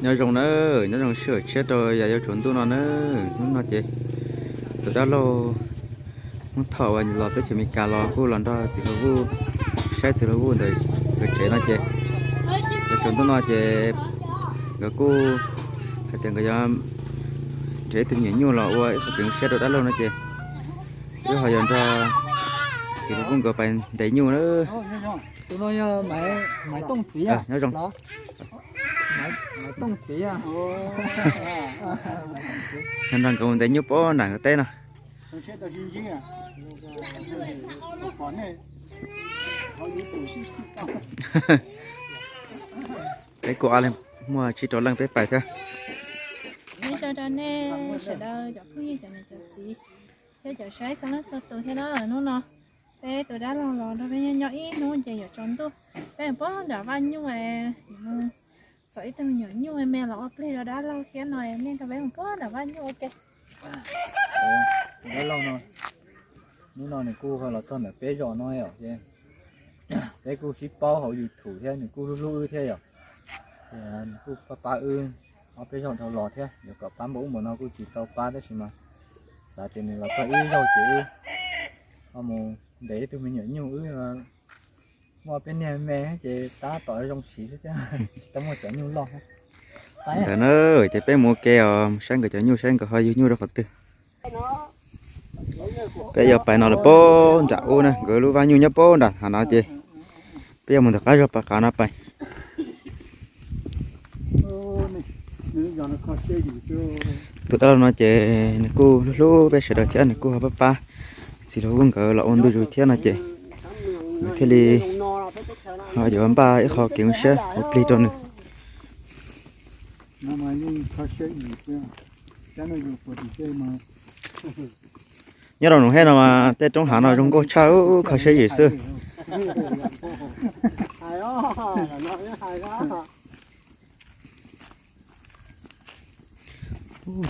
Nyob zoo na, nyob zoo sij hawm tshiab rau yav yuav tsaus ntuj no na. Hnub no ces tus dab laug Hmoob Thoj uas los teb chaws Amelikas los kuj los nrog txiv hluas Vuj saib txiv hluas Vuj ntawm nkawd tsev no ces, yuav tsaus ntuj no ces nkawd kuj hais tias nkawd yuav nrhiav ib tug me nyuam nyuj los ua ib qho kev zoo siab rau dab laug no ces wb ho yuav nrog txiv hluas Vuj nkawd pais ntes nyuj na. Tus no yog Maiv Tooj txiv, nyob zoo, Maiv Tooj txiv. Nrog nkawd mus ntes nyuj pem nram nkawd teb no. Peb kuj ob leeg, muaj tsib rau leej peb pais thiab. Nyob zoo rau nej sawv daws cov phooj ywg cov niam cov txiv thiab cov saib txhua leej txhua tus thiab na. Hnub no peb tus dab laug los nrog peb nyob nyob ib hnub ces yuav tsaus ntuj, peb mus pem nram vaj nyuj, txhom ib tug me nyuam nyuj me los ua plig rau dab laug thiab no, nej nrog peb mus pem nram vaj nyuj ua ke. Dab laug no, hnub no nws kuj ho los txog ntawm peb zos no os, ces peb kuj sib paub hauv YouTube thiab nws kuj hlub hlub wb thiab yom. Nws kuj pab pab wb ob peb zaug dhau los thiab, yuav kom pab npaum ub npaum no kuj tsis tau pab tab sis mas xav tias nws los txog ib zaug ces wb ho mus ntes ib tug me nyuam nyuj wb muaj peb niag me ces tab tom zoo siv thiab, tsis tau muaj cov nyuj loj thiab. Ntawd na, ces peb mus ua ke os, mus saib nkawd cov nyuj saib nkawd ho yug nyuj rau qhov twg. Peb yuav pais no los pem nram ub na, nkawd lub vaj nyuj nyob pem nram hav no ces peb yuav mus ntawm qab zog pais qab no pais. Tus dab laug no ces nws kuj hlub hlub peb sawv daws thiab nws kuj ho pab pab txiv hluas Vuj nkawd los ua ntu zus thiab no ces nws thiaj li ho yuav npaj ib qho kev zoo siab ua plig rau nws. Nyob rau nus hej no mas tej roob hav no zoo nkauj tshaj, kho siab zim xwb.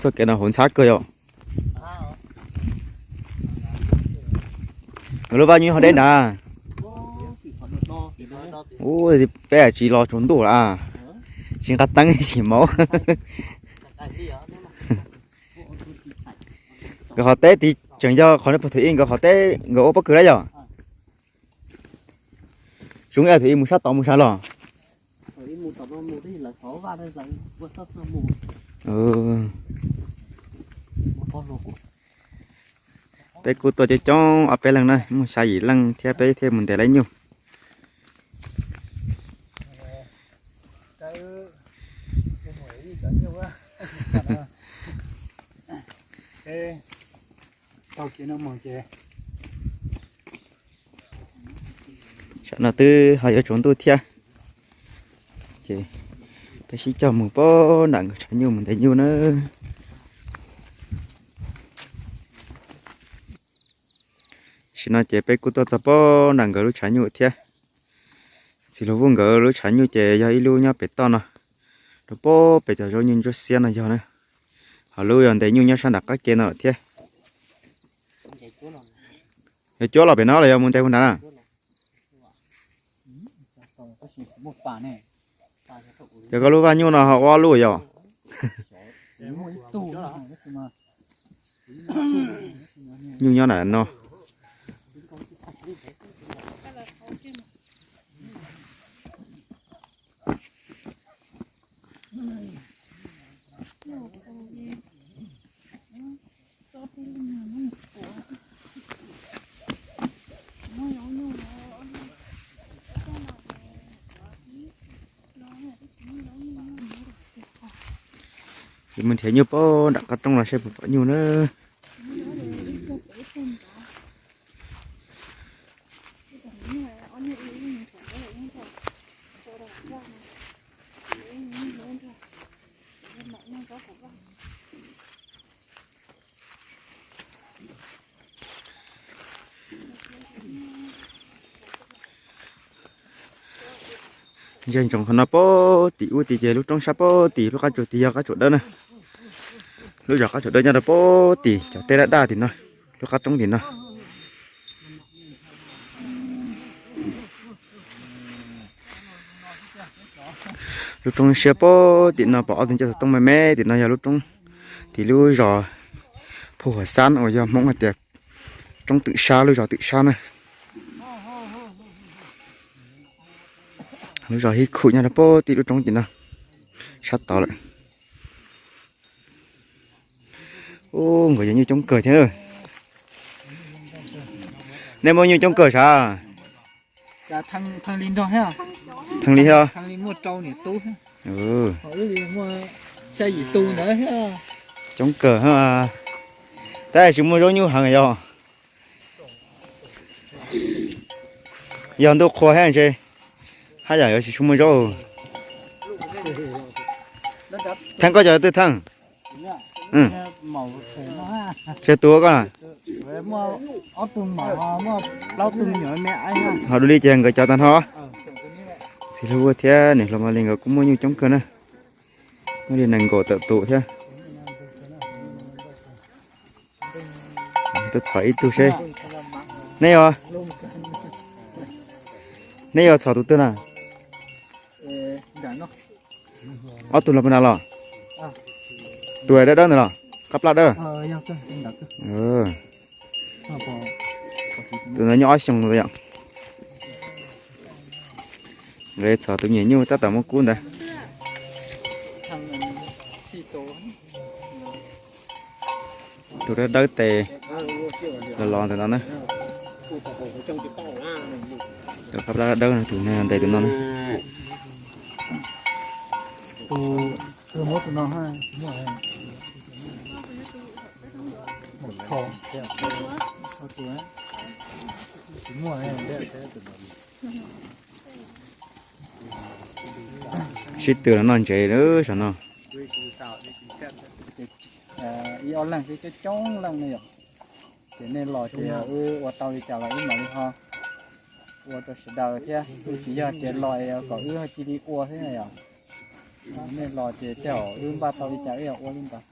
Txoj kev no huv ntxhab kawg yom. Nkawd lub vaj nyuj ho deb nrad. Ub, peb tsis los tsaus ntuj lawm, tsis nqa teeb sim maub. Nkawd qhov teb tid tseem yog qhov nej pog Thum Ib nkawd qhov teb nkawd ua pob kws lawm yom. Zoo ib yam Thum Ib mus sab tod mus sab los. Peb kuj tuaj coob coob ob peb leeg na, muaj xya yim leej thiab peb thiaj mus ntes laib nyuj. Tsam no twb ho yuav tsaus ntuj thiab, ces peb sib cog mus pem nram nkawd tshav nyuj mus ntes nyuj na. Tam sim no ces peb kuj tuaj txog pem nram nkawd lub tshav nyuj thiab. Txiv hluas Vuj nkawd lub tshav nyuj ces yog ib lub nyob pem toj no, rau pem pem cov zaub nyuj ntsuab xiab no yog na. Ho lub yog ntes nyuj nyob sab nram qab ke no lawm thiab. Yog cuab los pem no los yog mus ntes puag nrad na? Yog koj lub vaj nyuj no ho ua ob lub yom? Nyuj nyob nram no. Ces mus nrhiav nyuj pem nram qab roob los saib puas pom nyuj na. Ntsia ntsoov qhov no pem tim ub tid ces lub roob sab pem tim lub qab tsuas tid yog qab tsuas dawb na. Lub zos qab tsuas dawb nyob rau pem tim cov teb daj daj tim no, lub qab roob tim no. Lub roob siab pem tim no pom ob tug ncauj xov tooj me me, tim no yog lub roob, tim lub zos Phu Huam Xab uas yog Hmoob hais tias roob Twm Sab, lub zos Twm Sab na. Lub zos Hib Khum nyob rau pem tim lub roob tim no, sab tod lawm. Ub, nkawd yuav nyuj coob kawg thiab. Nej muaj nyuj coob kawg sav? Thee li thiab. Coob kawg, tab sis muaj zaub nyuj heev yog. Yog ntuj qhua thiab ntshe haj yam yuav tsis tshua muaj zaub. Theej, koj cov twg theej? Tseg tus koj. Ho dua li ces nkawd cov tag nrho. Txiv hluas thiab niam hluas Mos Lis nkawd kuj muaj nyuj coob kawg na. Muaj li nees nkaum tawm tus thiab. Tuaj txhom ib tug seb. Nej yog, nej yog txhom tus twg na? Ob tug los puas nram los? Tus dawb dawb ntawd los? Qab plab dawb. Tus ntawd nyob ob xyoos los yom. Nkawd txhom tus nyiam nyuj tab tom muab kub ntawd. Tus dawb dawb tes los los ntawm no na. Tus qab plab dawb dawb tus ntes tus no na. Sib tw los noj ntsev lawm saum no. Ib ob leeg xwb coob coob leej ne yom. Ces nej los ces wb ua tau li cas los wb mam li ho ua rau sawv daws thiab, wb tsis yog tias los kom wb ho cia li ua xwb na yom. Nej los ces tej zaum wb npaj tau li cas wb yog ua li ntawd.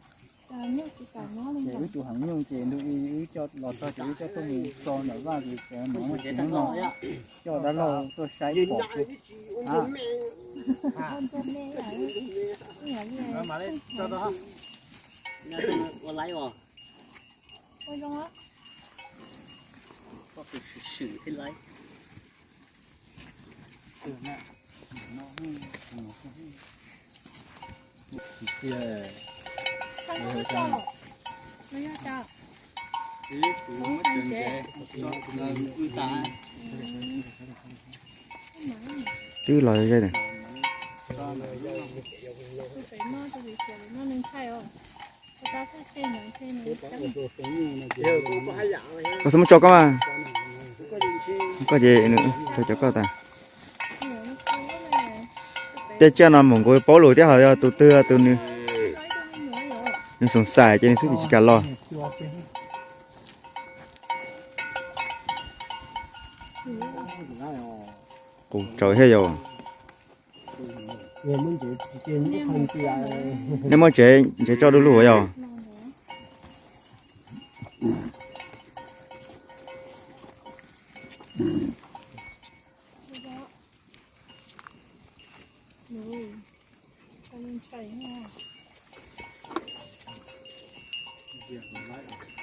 Ces wb tus heev nyuj ces ntu i wb coj los txog ces wb coj tuaj mus tso ntawm vaj ces cov no coj dab laug tuaj saib pom. Twb los ze. Koj xub muab tso koj mas. Koj ces nws tso cov koj tas. Tej tsiaj no mus nkaus paub lus thiab ho yog tus twg tus nws, nws xoom xaim ces nws xwb tsis kam los. Qus tsaus thiab yom. Nej muab tsev ntsev tso du lug yog.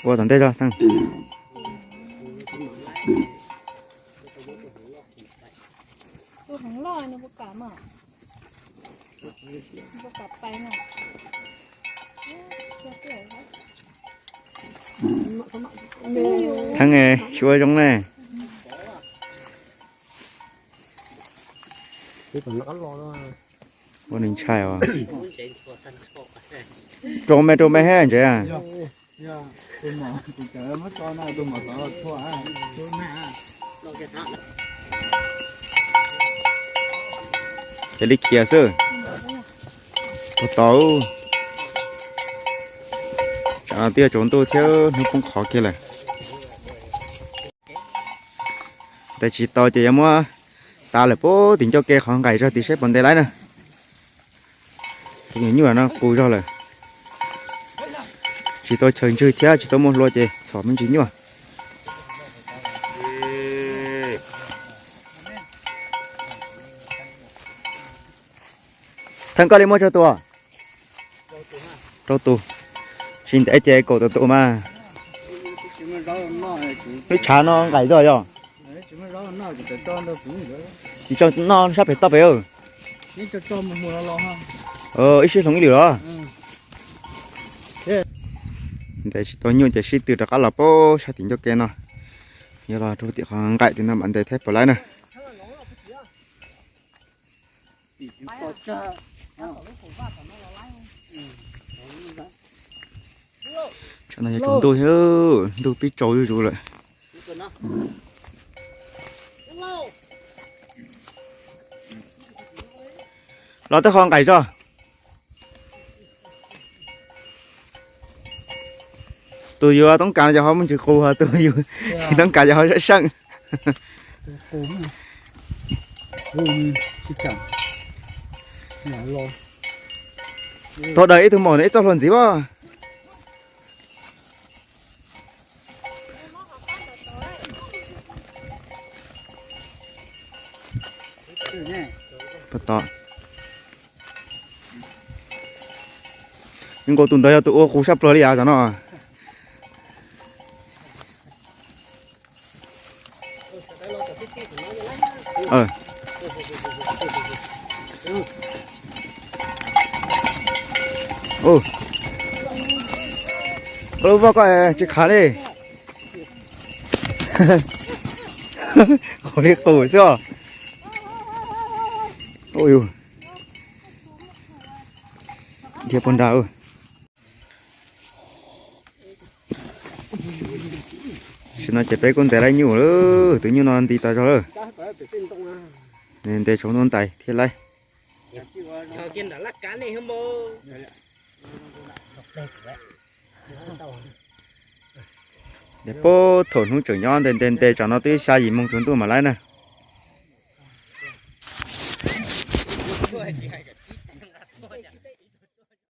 Ua tom ntej tso. Theeb, tsis ua zoo ne. Ua nws ntshai os. Rau me rau me he ntsev. Ces li khiav xwb. Tau tau. Tsam no twb yuav tsaus ntuj thiab hnub poob qho kiag lawm. Tes tsis tau ces yuav muab tav lawm puag tim ncauj ke qhov nqaim zog tim saib puas ntes laib na. Tus nyuam nyuj no qus zog lawm. Tsis tau chaw ntswg thiab tsis tau muaj hlua ces txhom me ntsis nyuaj. Theej koj li muaj tsawg tus? Rau tus. Tsis ntev ces kaum tawm tus mas. Lub tshav no nqaim zog yog? Tsis tso noj sab pem toj pem. Ib sib hloov ib lwm los? Ntes tsis tau nyuj ces sib tw rov qab los pab sab tim ncauj ke no. Yog los rau tim qhov nqaim tim no mam ntes thiab puas laib na. Tsam no yog tsaus ntuj thiab, ntuj pib tsaus zuj zus lawm. Los tej qho nqaim tso. Tus yus toob kas no ces ho muaj ntsis qus, tus yus tsis toob kas ces ho seej seej. Tau daws ib tug maum no ib txoj hlua ntxiv as. Nkaus tus ntawd yog tus ua qus sab plaws li as tam no. Lub voj ko tsis khav li. Qus li qus xwb os. Dhia puag nrad. Tam sim no ces peb kuj ntes laib nyuj lawm, tus nyuj no nti tas zog lawm. Ntes tshav ntuj ntais thiaj laib. Puag thaum hnub tseem nyob ntes ntes ntes tsam no twb xya yim moos tsaus ntuj mam laib na.